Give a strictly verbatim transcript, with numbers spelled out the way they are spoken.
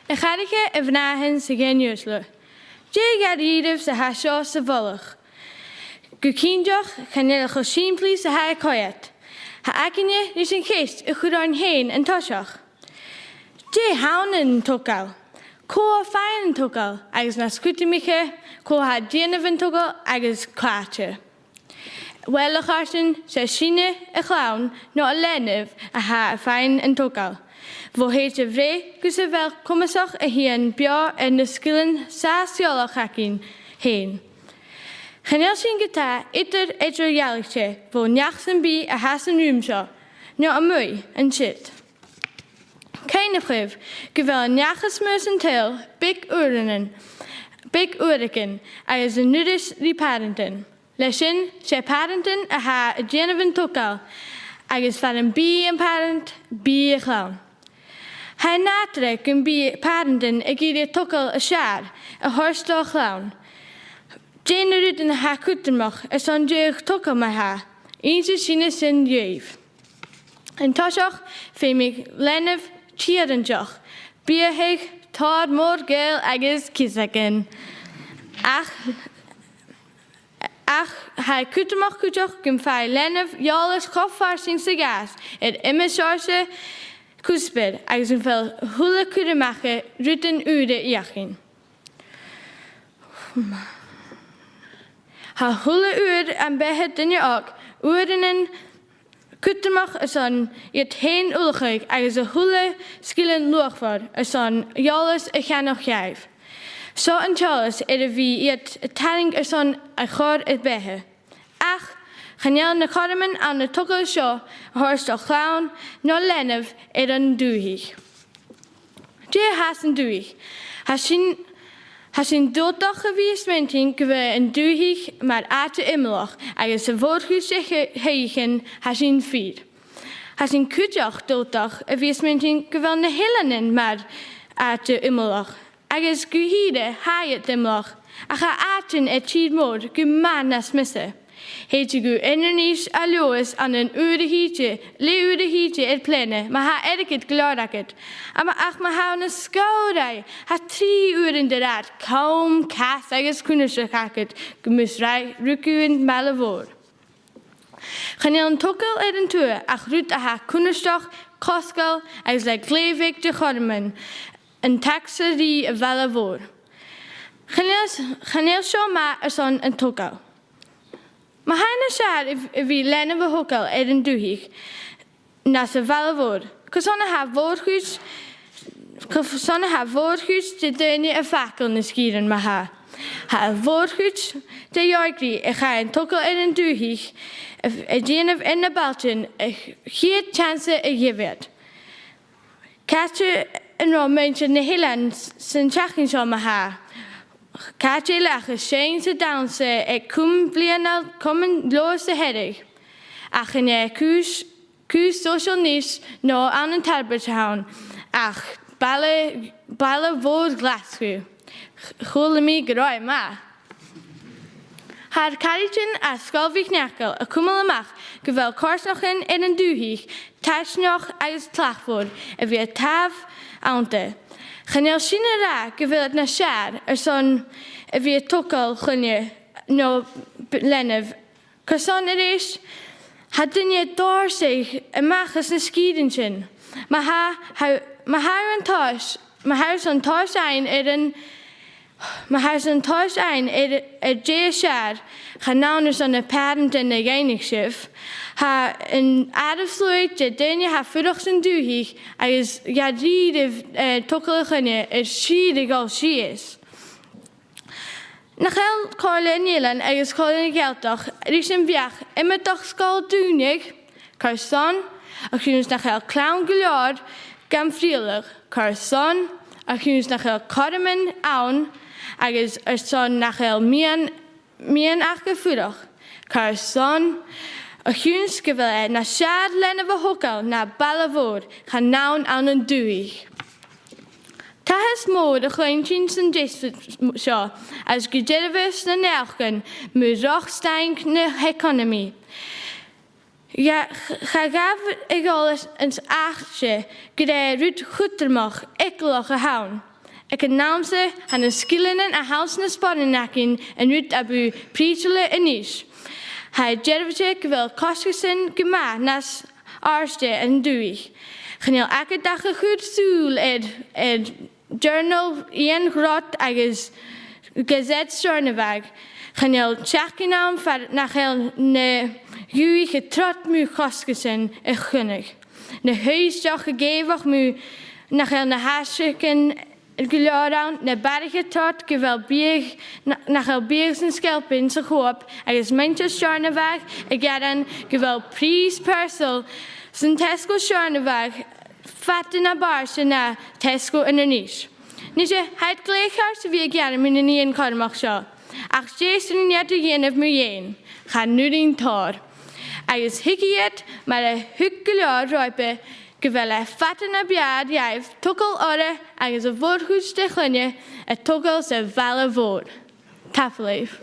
A chathraiche, a mhnathan 's a dhaoine uaisle. Dè dha-rìribh 's a tha seo sa mhullach? Gu cinnteach, chan eil e cho sìmplidh 's a tha e a' coimhead. Tha againne ris a' cheist a chuir oirnn fhèin an toiseach. Dè th' ann an togail? Cò tha a' faighinn an togail? Agus nas cudromaiche, cò tha a' dèanamh an togail agus càite? Uill, a chàirdean, 's e sinne, a' chlann, no an leanabh, a tha a' faighinn an togail. Bho thèid a bhreith gus a bheil comasach a thighinn beò air na sgilean sàs-eòlach againn fhèin. Chan eil sinn ge-tà eadar-eadar-dhealaichte bho neach sam bith a tha san rùm seo, no a-muigh an siud. Cuimhnichibh gu bheil an neach as motha san t-saoghal beag uaireannan, beag uaireigin, agus an uiread ri pàrantan. Leis sin, 's e pàrantan a tha a' dèanamh an togail, agus far am bi am pàrant, bidh a' chlann. Tha e nàdarra gum bi pàrantan ag iarraidh togail as fheàrr a thoirt do chlann. Dè na rudan a tha cudromach airson deagh togail ma-thà? Innsidh sinne sin dhuibh. An toiseach, feumaidh leanabh tèarainteachd, biathadh, tòrr mòr gaol agus ciosagan. Ach, ach tha e cudromach cuideachd gum faigh leanabh eòlas cho farsaing 's a ghabhas air iomadh seòrsa cuspair agus gum faigh a h-uile cuireadh a-mach rudan ùra fheuchainn. Tha a h-uile uair am beatha duine òg uaireannan cudromach airson iad fhèin ullachadh agus a h-uile sgil luachmhor airson eòlas a cheannach dhaibh. Seo an t-eòlas air a bhith iad a' tarraing airson a' chòir a' bheatha. Ach chan eil na cothroman ann an togail seo a thoirt do chlann no leanabh air an dùthaich. Dè tha san dùthaich? Tha sinn, tha sinn dòchasach a bhith a' smaointinn gu bheil an dùthaich mar àite iomallach agus sa mhòr-chuid de th-, thaighean tha sin fìor. Tha sinn cuideachd dòchasach a bhith a' smaointinn gu bheil na h-eileanan mar àite iomallach, agus gu h-ìre tha iad iomallach, ach tha àitean air tìr mòr gu math nas miosa. Thèid thu gu Inbhir Nis a Leòdhas ann an uair a thìde, leth-uair a thìde air plèana, ma tha airgead gu leòr agad. Am-, ach ma tha thu na sgòrraidh, tha trì uairean de rathad cam, cas agus cunnartach agad gus am bi thu a' ruighinn baile mhòr. Chan eil an togail air an tuath ach rud a tha cunnartach, cosgail agus le glè bheag de chothroman, an tacsa ri a' bhaile mhòr. Chan eil, chan eil seo math airson an togail. Ma tha e nas fheàrr a bh-, a bhith leanabh a thogail air an dùthaich na sa bhaile mhòr, carson a tha a' mhòr-chuid, carson a tha a' mhòr-chuid de dhaoine a' fàgail na sgìrean ma-thà? Tha a' mhòr-chuid de dh'òigridh a chaidh an togail air an dùthaich a, a dhèanamh air na bailtean a ch-, chiad teans a gheibh iad. Càit an robh muinntir nan eilean s-, san t-seachdain seo ma-thà? Càit an leithid a' seinn 's a' dannsa aig Comann Bliadhna Comann Leòdhais a Shearraigh? Ach chan e cùis, cùis social niche no ann an Tarbert a th' ann, ach baile, baile mhòr Ghlaschu. Ch-, chuala mi gun robh e math. Tha ar caraidean à Sgoil MhicNeacail a' cumail a-mach gu bheil coimhearsnachdan air an dùthaich taitneach agus tlachdmhor a bhith a' tàmh annta. Chan eil sin ag ràdh gu bheil iad nas fheàrr airson a bhith a' togail chloinne no b-, leanabh. Carson a-rèist, tha daoine a' dòrtadh a-mach às na sgìrean sin. Ma tha, tha, ma tha thu an tois-, ma tha thu airson tomhas fhaighinn air an, ma tha thu airson tomhas fhaighinn air, air dè as fheàrr, chan ann airson na pàrantan a dh'fhaighnicheas sibh. Tha an àireamh-shluaigh de dhaoine a tha a' fuireach san dùthaich agus dha-rìribh, eh, togail a' chloinne air sìor a dhol sìos. Nach eil Comhairle nan Eilean agus Comhairle na Gàidhealtachd ris am beachd iomadach sgoil daonach? Carson? A chionn 's nach eil clann gu leòr gam frithealadh. Carson? A chionn 's nach eil cothroman ann agus airson nach eil miann, miann aca fuireach. Carson? A chionn 's gu bheil e nas fheàrr leanabh a thogail na baile mhòr, chan ann ann an dùthaich. Tha aithris mòr a' cluinntinn san deasbad seo, agus gu dearbh sna naidheachdan mu dhroch staing na h-eaconamaidh. Cha, cha ghabh a dhol às, às àite gur e rud chudromach, eagalach a th' ann. Aig an àm sin, tha na sgilean a th' anns na spoireannan againn an rud a bu phrìseile a-nis. Tha e dearbhte gu bheil cosgaisean gu math nas àirde an dùthaich. Chan eil agad ach a chur sùil air, air Journal Iain Ghrod agus Gazette Steòrnabhaigh. Chan eil seachdain ann far nach eil na dhùthaich a' trod mu chosgaisean a chunnaic. Na h-uibhisteach ag èigheach mu nach eil na h-aiseagan gu leòr ann, na barraichean a' trod gu bheil biadh, na-, nach eil biadh san sgeilpin sa cho-op, agus muinntir Steòrnabhaigh a' gearan gu bheil prìs pearsal san Tesco Steòrnabhaigh fada na b' fheàrr na Tesco Inbhir Nis. Nise, tha iad glè cheart a bhith a' gearan mu na nithean cothromach seo, ach dè 's urrainn iad a dhèanamh mu dheidhinn? Chan urrainn tòrr. Agus thuigidh iad, mar a thug gu leòr roimhpe, gu bheil e fada na b' fheàrr dhaibh togail orra agus a' mhòr-chuid de chloinne a' togail sa bhaile mhòr. Tapadh leibh.